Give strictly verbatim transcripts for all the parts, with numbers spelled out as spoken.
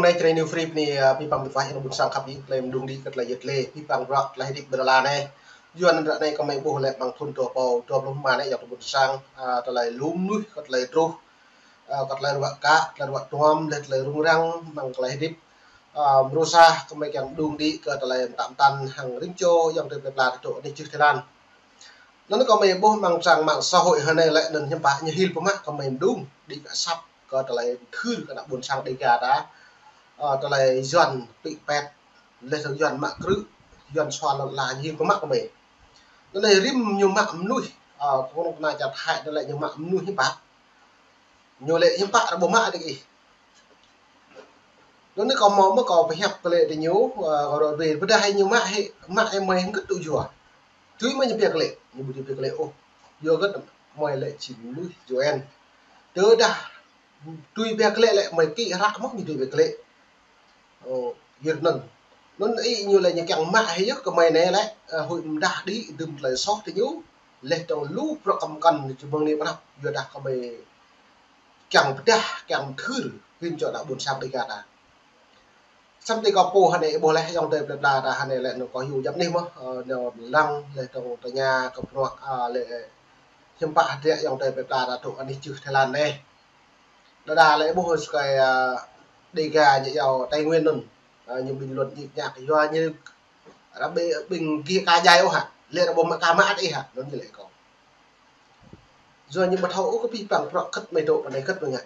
Anai Jrai New Free anai, ơ, pơpă mơ̆ng tơlơi ƀuôn sang khăp anai, tơlơi mơ̆ng đung đĭ kơ tơlơi yet lĕ, pơpă bruă tơlơi hơdip ƀơi lŏn tơnah anai. Yua anŭn ră anai kâo mă ƀuh lĕ mơ̆ng thun dua rơbâo dua pluh rơma anai, yua tơ ƀuôn sang, ơ, tơlơi lŏm mơnuih kơ tơlơi truh, ơ, kơ tơlơi ruă kă, tơlơi ruă tuăm, lĕ tơlơi rŭng răng, mơ̆ng tơlơi hơdip. Ơ, mrô sa kâo mă kiăng đung đĭ kơ tơlơi mơtă mơtăn hăng rĭm čô ayŏng adơi plơi pla ta dŏ anih čưh Thái Lan. Anŭn kâo mă ƀuh mơ̆ng trang mạng xã hội hơnai lĕ anŭn hiư̆m pă ñu hil pơmă kâo mă đung đĭ kơ săp kơ tơlơi thâo kơ ană ƀuôn sang Dega ta. Ơ, tơlơi Yuan pĭ pet, lĕ tơlơi Yuan mă krư̆, Yuan sua lŏn la ñu hil pơmă kâo mă. Anŭn anai rĭm ñu mă mơnuih, ơ, kơ anŭn kơ ană čar Thái anŭn lĕ ñu mă mơnuih hiư̆m pă. Ñu lĕ hiư̆m pă ră ƀu mă đĭ ih. Anŭn anai kâo mă mơ̆ kâo pơhiăp kơ lĕ tơ ñu, ơ, kâo ră ruai pơdah ñu mă hĭ, mă hĭ mơi hơget tŭ yua. Tui mơi ñu pia kơ lĕ, ñu ƀu tui pia kơ lĕ ôh. Yua hơget mơi lĕ či mơnuih Yuan. Tơdah tui pia kơ lĕ lĕ mơi kĭ hră mơ̆ ñu tui pia kơ lĕ. Ơ, yơh anŭn. Anŭn ih ñu lĕ ñu kiăng mă hĭ yơh kơ mơi anai lĕ, ơ, huĭ mơdah đĭ dưm tơlơi soh tơ ñu. Lĕ tơl lu prŏk kăm kăn ñu či mơ̆ng anai pơnăp. Yua dah kơ mơi kiăng pơdah, kiăng thâo, rĭm čô ană ƀuôn sang Dega ta. Samơ̆ tơ kâo pô hơnai ƀuh lĕ ayŏng adơi plơi pla ta hơnai lĕ anŭn kâo hyu djăp anih mơ̆, ơ, ñu lăng lĕ tơl tơña kơ bruă, ơ, lĕ hiư̆m pă hơdră ayŏng adơi plơi pla ta dŏ anih čưh Thái Lan anai. Đơđa lĕ ƀuh sơkai, ơ, Dega ñu yua Tây Nguyên anŭn. Ơ, ñu bình luận ñik ñak yua ñu ră ƀing, ƀing gih ka jai ôh hă. Lĕ ră ƀu mă ka mă ăt ih hă. Anŭn ñu lĕ kâo. Yua ñu ƀu thâo ôh kơ pơpă bruă hơget mơi dŏ pơ anai hơget mơi ngă.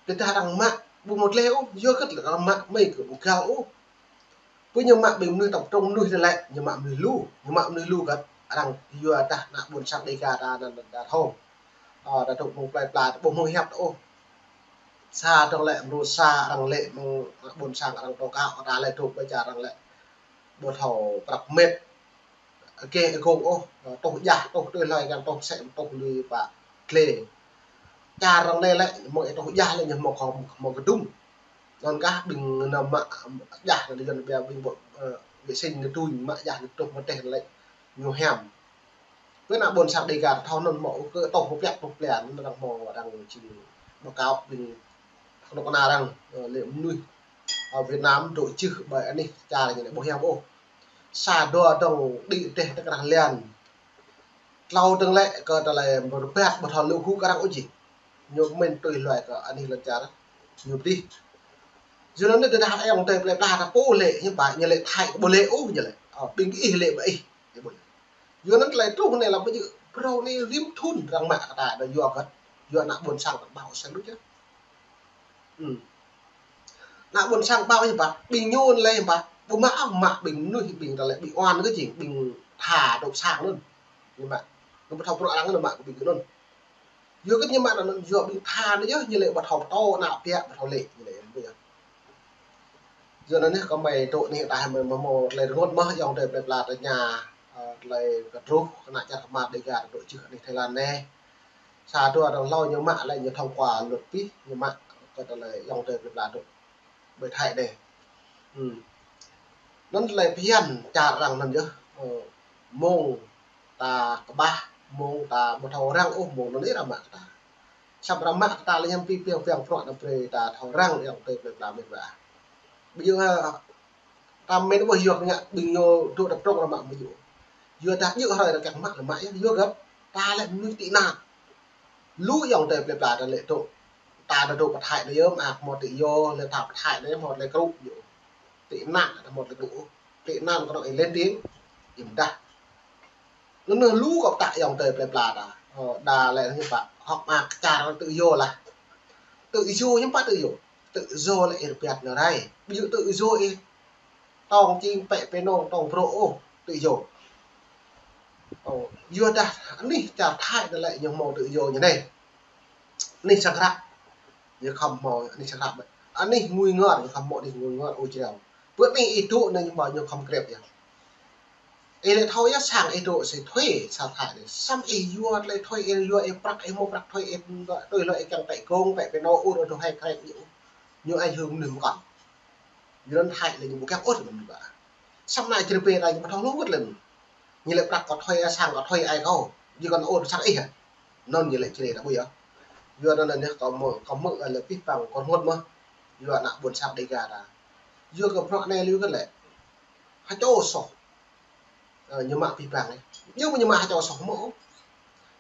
Tơdah arăng mă ƀu mơ̆ tơlơi ôh, yua hơget lĕ arăng mă mơi kơ ƀu găl ôh. Pơ ñu mă ƀing mơnuih tŏng trong mơnuih anai lĕ, ñu mă mơnuih lu, ñu mă mơnuih lu hơget, arăng yua dah ană ƀuôn sang Dega ta anŭn ta thâo. Ơ, ta dŏ mơ̆ng plơi pla ta ƀu mơ̆ng hiăp ta ôh. Sa dơ̆ng lĕ mrô sa arăng lĕ mơ̆ng ană ƀuôn sang arăng tŏ kơ ta lĕ dŏ ƀơi čar arăng lĕ ƀu thâo prăp met. Ơ, kơ ih gông ôh, ơ, tuh jah, tuh tui hloi kiăng tuh sĕ, tuh lui pă tlê. Čar arăng anai lĕ, mơ̆ng ih tuh jah lĕ ñu mơ̆ kơ, mơ̆ kơdŭng. Anŭn kah ƀing anŭn mă jah anŭn Yuan ƀiă ƀing ƀu, ơ, vệ sinh anŭn tui mă jah anŭn tuh mơ̆ teh lĕ ñu hiam. Pơ ană ƀuôn sang Dega ta thâo anŭn mơ̆ kơ tuh pơplĕk tuh plĕk anŭn arăng mơ̆ arăng či ƀu kâo ƀing kơnuk kơna arăng, ơ, lĕ mơnuih, ơ, Việt Nam dŏ čưh ƀơi anih čar ñu lĕ ƀu hiam ôh. Sa dua dơ̆ng đĭ teh tơ krah lian. Tlâo dơ̆ng lĕ kơ tơlơi rơbat ƀu thâo lu gŭ kơ arăng ôh jing. Ñu mĭn tui hloi kơ anih lŏn čar ñu pơdih. Yua anŭn tơdah ayŏng adơi plơi pla ta pô lĕ hiư̆m pă ñu lĕ Thái ƀu lĕ ôh ñu lĕ. Ơ, ƀing ih lĕ ƀă ih. Yua anŭn tơlơi truh anai lăm pơjơ̆ phrâo anai rĭm thun arăng mă kơ ta dah yua hơget. Yua ană ƀuôn sang ta ƀuh sel lu čơ. Ư. Ană ƀuôn sang ƀuh hiư̆m pă, ƀing ñu lĕ hiư̆m pă, ƀu mă ôh mă ƀing mơnuih ƀing ta lĕ ƀing oan kơ jing, ƀing tha dŏ sang anŭn. Ñu mă, ñu ƀu thâo bruă arăng anŭn mă kơ ƀing anŭn. Yua hơget ñu mă anŭn, yua ƀing tha anŭn yơh, ñu lĕ ƀu thâo pơtô, ană piă ƀu thâo lĕ, ñu lĕ ƀu yơh. Yua anŭn anai kâo mă dŏ anai ta hmâo mơ̆ mơ̆ tơlơi rơngot mơ̆ ayŏng adơi plơi pla tơña, ơ, tơlơi kơ truh, kơ ană čar kơmar Dega dŏ čưh anih Thái Lan anai. Sa dua dơ̆ng hlâo ñu mă lĕ ñu thông qua luật pih, ñu mă kơ tơlơi ayŏng adơi plơi pla dŏ ƀơi Thái anai. Ư. Anŭn tơlơi phiăn čar arăng anŭn yơh. Ơ, mơ̆ng ta kơƀah, mơ̆ng ta ƀu thâo răng ôh, mơ̆ng anŭn arăng mă kơ ta. Samơ̆ arăng mă kơ ta lĕ hiam pĭ piăng piăng bruă anŭn brơi ta thâo răng ayŏng adơi plơi pla mĕt wa. Ƀu djơ̆, ơ, ta mĭn ƀu yua ngă ƀing ñu dŏ ta prŏng arăng mă ƀu djơ̆. Yua dah djơ̆ hrơi arăng kiăng mă lĕ mă yơh, yua hơget ta lĕ mơnuih tị nạn. Lu ayŏng adơi plơi pla ta lĕ dŏ. Ta dah dŏ pơ Thái anai yơh, mă hmâo tị yô, lĕ ta pơ Thái anai hmâo tơlơi krŭ yơh. Tị nạn ta hmâo tơlơi krŭ. Tị nạn kơ anŏ ih lên tiếng, ih mơdah. Anŭn anai lu kơ pơtă ayŏng adơi plơi pla ta. Ơ, đa lĕ hiư̆m pă, hŏk mă kơ čar tự do lah. Tự do hiư̆m pă tự do. Tự do lĕ ih rơbat anai rai. Ƀu djơ̆ tự do ih tong čing pĕ pênông tong brô̆ ôh, tự do. Ơ, yua dah anih čar Thái anai lĕ ñu hmâo tự do ñu anai. Anih sang hră. Ñu khŏm hmâo anih sang hră. Anih ngui ngor, ñu khŏm hmâo anih ngui ngor ôh jrao. Pơ anih ih dŏ anai ñu hmâo ñu khŏm krep yơh. Ih lĕ thâo yơh sang ih dŏ sĭ thuê sang Thái anai. Samơ̆ ih yua tơlơi thuê ih yua ih prăk ih hmâo prăk thuê ih tui hloi ih kiăng pĕ gông, pĕ pênông ôh, ôh, hai krep ñu. Ñu ai hơ̆ng mơnuih mơkŏn. Yua anŭn Thái lĕ ñu ƀu kiăng ôh mơnuih ƀă. Samơ̆ anai črê pê anai ñu ƀu thâo lu wơ̆t lĕ. Ñu lĕ prăk kâo thuê, sang kâo thuê ai kâo. Ñu kăn ôh sang ih hă. Anŭn ñu lĕ črê ta ƀu yơh. Yua anŭn anai kâo mơ̆, kâo mơ̆ lĕ pih păng kâo rơngot mơ̆. Yua ană ƀôn sang Dêga ta. Yua kơ bruă anai lui kơ lĕ. Hơčâo soh. Ơ, ñu mă abih bang anai. Ñu mă, ñu mă hơčâo soh mơ̆.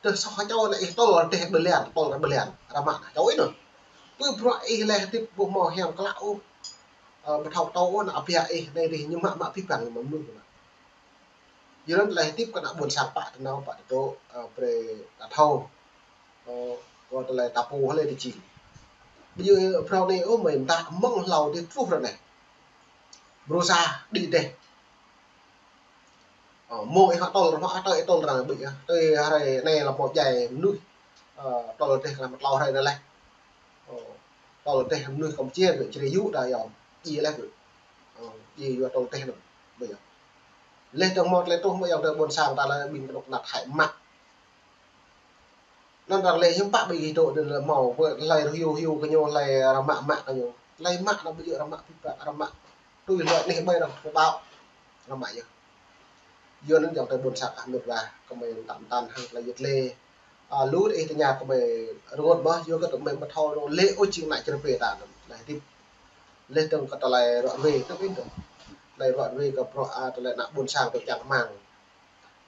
Tơdah soh hơčâo anai ih tơl rơdêh ƀơi lăn, tơl rơdêh ƀơi lăn. Ră mă anai hơčâo ih anŭn. Pơ bruă ih lĕ hơdip ƀu hmâo hiam klă ôh. Ơ, ƀu thâo pơtô ôh, ană ƀiă ih anai dih ñu mă, mă abih bang mơ̆ng mơnuih ñu mă. Yua anŭn tơlơi hơdip kơ ană ƀôn sang pă tơnâo pă tơdŏ, ơ, brơi ta thâo. Ơ, kơ tơlơi ta pô hlơi tơjing. Ƀu djơ̆ phrâo anai ôh, mơi mơta mơ̆ng hlâo dih truh ră anai. Brơi sa đĭ dêh. Ơ, mơ̆ng ih hă tơl, hă tơl, ih tơl ră anai ƀu djơ̆. Tơl hrơi anai lăm pô djai mơnuih. Ơ, tơl dêh lăm tlâo hrơi anai leh. Ơ, tơl dêh mơnuih Kampuchia kơ črê yŭ đa yom. Djai leh kơ. Ơ, djai yua tơl dêh anŭn. Ƀu djơ̆. Leh dơ̆ng mơ̆ tơlơi truh mơ̆ yơ̆ng tơ ƀôn sang ta lĕ ƀing kơnuk kơna Thái mă. Anŭn arăng lĕ hiư̆m pă ƀing gih dŏ anŭn lĕ hmâo, ƀơi hlơi hiu hiu kơ ñu, hlơi arăng mă mă kơ ñu. Hlơi mă anŭn ƀu djơ̆ arăng mă pĭt pă, arăng mă. Tui hlơi anai ƀơi arăng pơƀao. Arăng mă yơh. Yua anŭn yơ̆ng tơ ƀôn sang ah mĕt wa, kơmơi tăm tăn hăng tơlơi yet lê. Ơ, lu ih tơña kơmơi rơngot mơ̆, yua kơ tơmơi mơthâo rơngot lĕ ôh jing ană čơrơpê ta anŭn. Anai hơdip. Leh dơ̆ng kơ tơlơi ruă ruê, tơ̆ ƀing dơ̆ng. Tơlơi ruă ruê kơ bruă, ơ, tơlơi ană ƀôn sang tơ čang kơmang.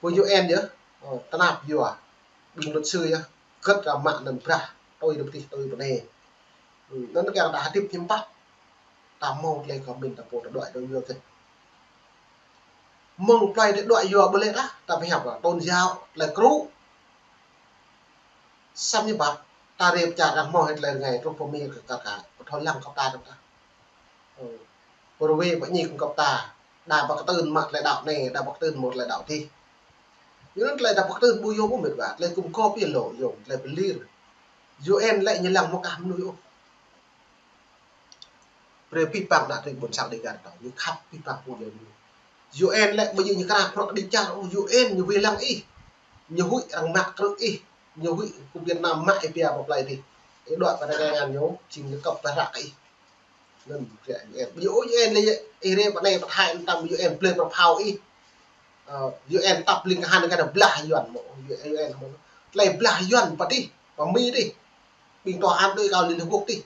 Pơ U N yơh, ơ, tơnap yua. Ƀing luật sư yơh, gơ̆t arăng mă anŭn brah, tui dơ̆ng pơtih, tui pơnê. Ơ, anŭn kiăng ta hơdip hiư̆m pă. Ta hmâo tơlơi kơ mĭn ta pô ta đuaĭ dŏ yua kơ. Mơ̆ng plơi ta đuaĭ yua ƀơi lĕ ta, ta pơhiăp kơ tôn giáo, tơlơi krŭ. Samơ̆ hiư̆m pă, ta rĕp čar arăng hmâo hĭ tơlơi rơngai truh pơ Mi kơ kar kaĭ, pơthâo lăng kơ ta dơ̆ng ta. Ơ, pơrơwe pơñi kơ ta, đa pơkơtưn mă tơlơi đaŏ anai, đa pơkơtưn mă tơlơi đaŏ adih. Yua anŭn tơlơi đa pơkơtưn ƀu yôm ôh mĕt wa, tơlơi gum gôp yơh lŏ yôm, tơlơi pơlir. U N lĕ ñu lăng mơ̆ kah mơnuih ôh. Brơi pĭt păng ană tring ƀôn sang Dêgar ta, ñu khăp pĭt păng pô yơh ñu. U N lĕ ƀu djơ̆ ñu krăp prŏk đĭ čar ôh, U N ñu wai lăng ih. Ñu huĭ arăng mă krư̆ ih, ñu huĭ kơ Việt Nam mă ih pia pơ plơi dih. Ih đuaĭ pơ anai ngăn ñu, jing ñu kơp pơhră kơ ih. Anŭn rĕ U N. Ƀu djơ̆ ôh U N lĕ ih rĕ pơ anai pơ Thái anŭn tăm U N blơi pơphao ih. Ơ, U N tăp ling kơhan kơ ană blah Yuan mơ̆, U N mơ̆. Tơlơi blah Yuan pơ dih, pơ Mi dih. Ƀing tòa án đối cao Liên Hợp Quốc dih.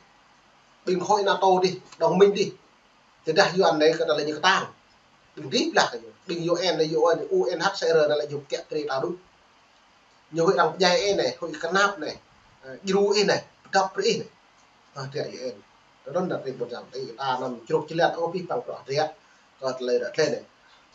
Ƀing khối NATO dih, đồng minh dih. Tơdah Yuan anai kơ tơlơi ñu kơtang. Ƀing dih blah kơ ñu. Ƀing U N anai, U N, U N H C R anai lĕ ñu kiă brơi ta đôč. Ñu huĭ arăng pơdjai ih anai, huĭ kơnap anai. Ơ, djru ih anai, pơdŏp brơi ih anai. Ơ, tơlơi U N. Tơdơi ană tring ƀôn sang ta, ta anăm čruk čilat ôh pĭt păng bruă tơlơi. Kơ tơlơi ră tơlơi anai.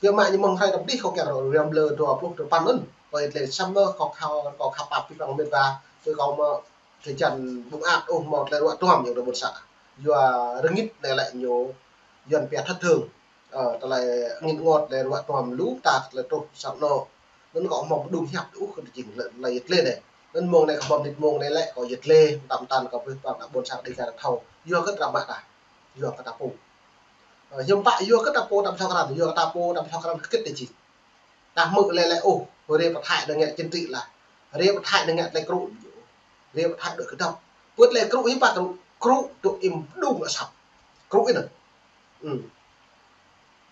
Biă mă ñu mơ̆ng hrơi tơpă dih kâo kiăng ră ruai lơ dua pluh tơpăn anŭn. Kâo tơlơi samơ̆ kâo khăp, kâo khăp pĭt păng mĕt wa. Tui kâo mơ̆ tơlơi jan ƀu mơak ôh hmâo tơlơi ruă duăm yơ̆ng tơ ƀôn sang. Yua rơngit anai lĕ ñu Yuan pia thất thường. Ơ, tơlơi ngit ngot lĕ ruă duăm lu ta tơlơi truh sang anŏ. Anŭn kâo hmâo pơdŏng hiăp ôh kơ tơjing lĕ, lĕ yet lê anai. Anŭn mơ̆ng anai kơ ƀơ̆ng mơnit mơ̆ng anai lĕ kâo yet lê, tăm tăn kơ pĭt păng ană ƀôn sang Dêgar ta thâo. Yua kơ ta mă ta. Yua kơ ta pô. Ơ, hiư̆m pă yua kơ ta pô ta pơthâo krăn, yua kơ ta pô ta pơthâo krăn kơ kĭt tơjing. Ta hmư̆ lĕ lĕ ôh, rĕ pơ Thái đa ngă chính trị lah. Rĕ pơ Thái đa ngă tơlơi krŭ. Rĕ pơ Thái đuaĭ kơdŏp. Pơ tơlơi krŭ hiư̆m pă krŭ, krŭ dŏ im đung asăp. Krŭ ih anŭn. Ư.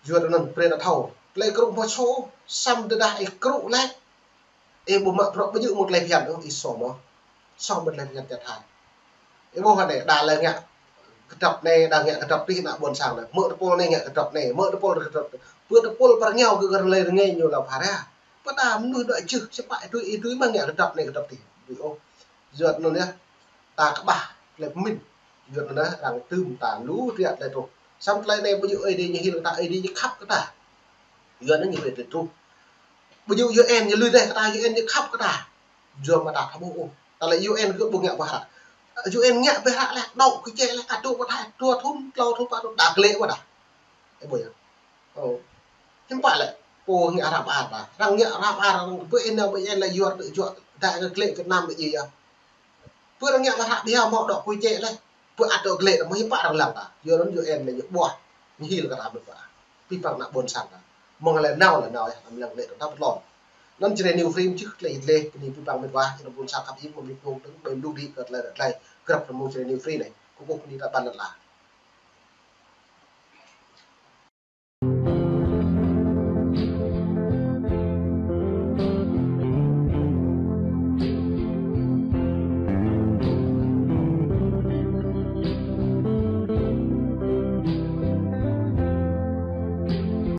Yua anŭn brơi ta thâo. Tơlơi krŭ mơ̆ soh, samơ̆ tơdah ih krŭ lĕ. Ih ƀu mă bruă ƀu djơ̆ mơ̆ tơlơi phiăn ôh, ih soh mơ̆. Soh mơ̆ tơlơi phiăn čar Thái. Ih ƀuh anai, đa lĕ ngă kơdŏp anai, đa ngă kơdŏp adih ană ƀôn sang anai. Mơ̆ tơpul anai ngă kơdŏp anai, mơ̆ tơpul kơdŏp. Pơ tơpul pơ rơngiao kơ gơ̆ lĕ rơngai ñu lăp phara. Pơ ta mơnuih đuaĭ jưh, sĭt pă ih tui, ih tui mơ̆ ngă kơdŏp anai kơdŏp adih. Ƀu ôh. Yua anŭn yơh, ta kơƀah tơlơi pơmĭn. Yua anŭn yơh, arăng tơm ta lu triă tơlơi truh. Samơ̆ tơlơi anai ƀu djơ̆ Ơi Adai ñu hil kơ ta, Ơi Adai ñu khăp kơ ta. Yua anŭn ñu brơi tơlơi truh. Ƀu djơ̆ U N ñu lui dêh kơ ta, U N ñu khăp kơ ta. Yua mơ̆ ta thâo ƀuh ôh. Tơlơi U N kơ ƀu ngă pơhră. U N ngă pơhră lĕ, dŏ kơ čĕ lĕ, adŏ pơthai, dua thŭn, tlâo thŭn, pă thŭn, đa glĕ ƀu đa. Ih ƀuh yơh. Ơ. Hiư̆m pă lĕ, pô ngă rap ar ta. Arăng ngă rap ar, arăng pơ ih nao ƀơi ih lĕ yuar tơ juă, đa kơ glĕ Việt Nam lĕ ih yơh. Pơ arăng ngă pơhră ƀiă hmâo dŏ kơ čĕ lĕ. Pơ adŏ glĕ ta, mơ̆ hiư̆m pă arăng lăng ta. Yua anŭn U N lĕ ñu ƀuah. Ñu hil kơ ta mơ̆ pă. Pĭt păng ană ƀôn sang ta. Mơ̆ng lĕ nao lĕ nao yơh, anăm lăng lĕ ta pơtlon. Anŭn Jrai New Frame čih tơlơi tơlơi, bơni pĭt păng mĕt wa, ană ƀôn sang khăp ih, mơ̆ng mơnit mơ̆ng dơ̆ng, ƀơi lu đĭ kơ tơlơi, tơlơi, grăp tơ mơ̆ng Jrai New Frame anai. Kơkuh bơni ta ƀan lăt la.